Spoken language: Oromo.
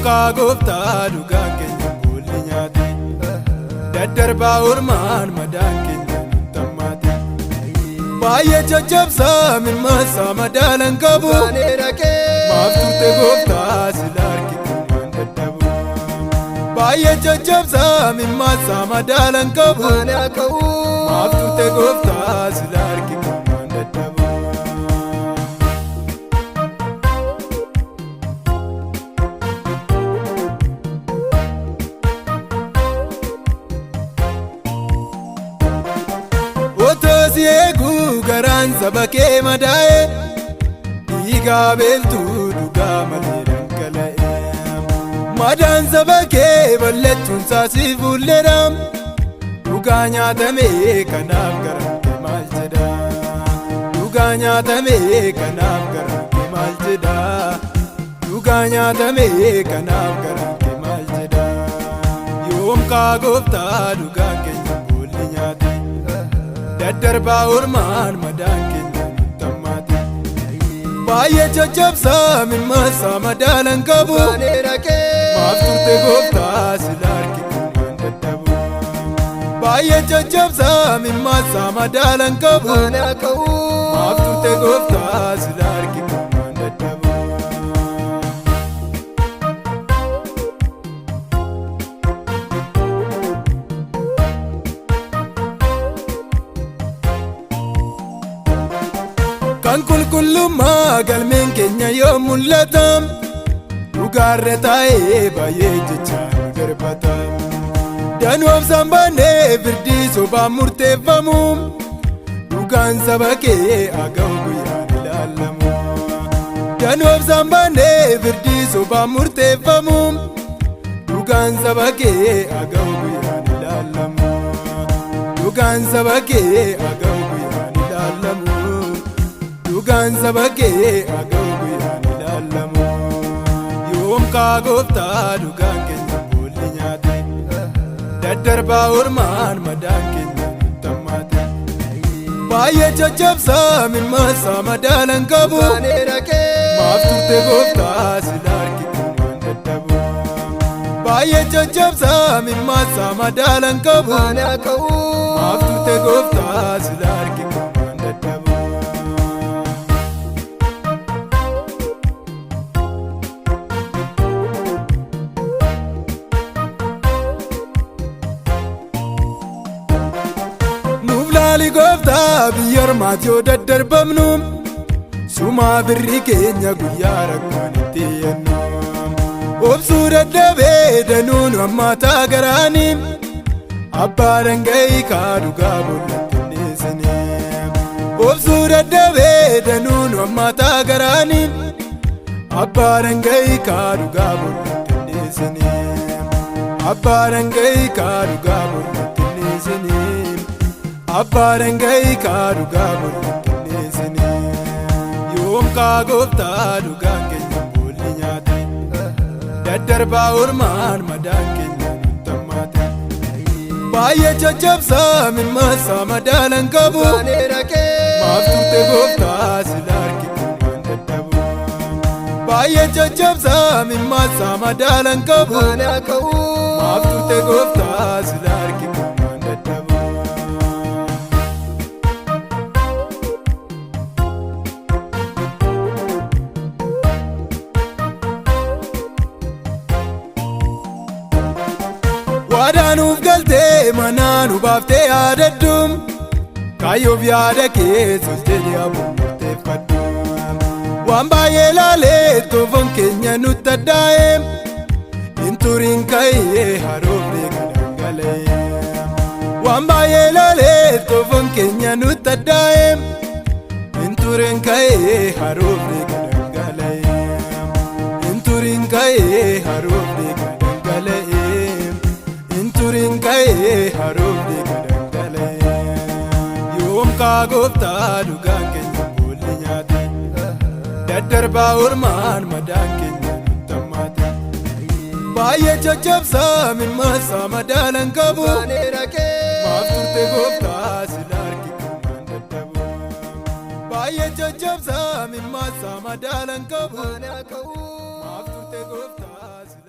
Yoom kaa gooftaa dhugaan keenya boolli nyaate? Daddarbaa ormaan madaan keenya nutti hammaate. Baay'ee caccabsaa mirmaansaa madaalan qabu. Maaf turte gooftaa sila harki kun dadhabu? Baay'ee caccabsaa mirmaansaa madaalan qabu. Maaf turte gooftaa sila harki kun dadhabu? Otoo si eeguu garaan saba kee madaa'e, dhiigaa beeltuu dhugaa malee dhangala'e. Madaan saba kee bal'achuun saasii fuulleedha. Dhugaa nyaatame kanaaf garaan kee maal jedha? Dhugaa nyaatame kanaaf garaan kee maal jedha? Dhugaa nyaatame kanaaf garaan kee maal jedha? Yoom kaa gooftaa dhugaan keenya boolli nyaate? Daddarbaa ormaan madaan keenya nutti hammaate. Baay'ee caccabsaa mirmaansaa madaalan qabu. Maaf turte gooftaa sila harki kun dadhabu? Baay'ee caccabsaa mirmaansaa madaalan qabu. Maaf turte gooftaa sila harki kun dadhabu? Kan qulqullummaa galmeen keenya yoo mul'ata, dhugaarra taa'ee baay'ee jecha nu darbata. Danuuf baannee firdii sobaan murteeffamu, dhugaan saba kee aga'u guyyaan ilaalamu. Danuuf baannee firdii sobaan murteeffamu, dhugaan saba kee aga'u guyyaan ilaalamu. Dhugaan saba kee aga'u guyyaan ilaalamu. Dhugaan saba kee aga'u guyyaan ilaalamu. Yoom kaa gooftaa dhugaan keenya boolli nyaate? Daddarbaa ormaan madaan keenya nutti hammaate. Baay'ee caccabsaa mirmaansaa madaalan qabu. Maaf turte gooftaa sila harki kun dadhabu? Baay'ee caccabsaa mirmaansaa madaalan qabu. Maaf turte gooftaa sila harki kun dadhabu? Nuuf laali gooftaa, biyya ormaatti yoo daddarbamnu, sumaa birri keenya guyyaa rakkoon itti yennu. Obsuu dadhabee danuun hammaataa garaani, abbaa dhanga'ii kaa dhugaa boollatti hinneessine. Obsuu dadhabee danuun hammaataa garaani, abbaa dhanga'ii kaa dhugaa boollatti hinneessine. Abbaa dhanga'ii kaa dhugaa boollatti hinneessine. Abbaa dhanga'ii kaa dhugaa boollatti hinneessine. Yoom kaa gooftaa dhugaan keenya boolli nyaate? Daddarbaa ormaan madaan keenya nutti hammaate. Baay'ee caccabsaa mirmaansaa madaalan qabu. Maaf turte gooftaa sila harki kun dadhabu? Baay'ee caccabsaa mirmaansaa madaalan qabu. Maaf turte gooftaa sila harki kun dadhabu? Waadaa nuuf galtee manaa nu baaftee yaadadhu. Kaayyoof yaada kee sos jedhee aboo murteeffadhu. Waan baay'ee laalee toofoon keenya nutti addaa'e. Hin turiin ka'ee haroofne dhangala'e. Waan baay'ee laalee toofoon keenya nutti addaa'e. Hin turiin ka'ee haroofne dhangala'e. Hin turiin ka'ee haroofne dhangala'e. Hin turiin ka'ee haroofne dhangala'e. Yoom kaa gooftaa dhugaan keenya boolli nyaate? Daddarbaa ormaan madaan keenya nutti hammaate. Baay'ee caccabsaa mirmaansaa madaalan qabu. Maaf turte gooftaa sila harki kun dadhabu? Baay'ee caccabsaa mirmaansaa madaalan qabu. Maaf turte gooftaa sila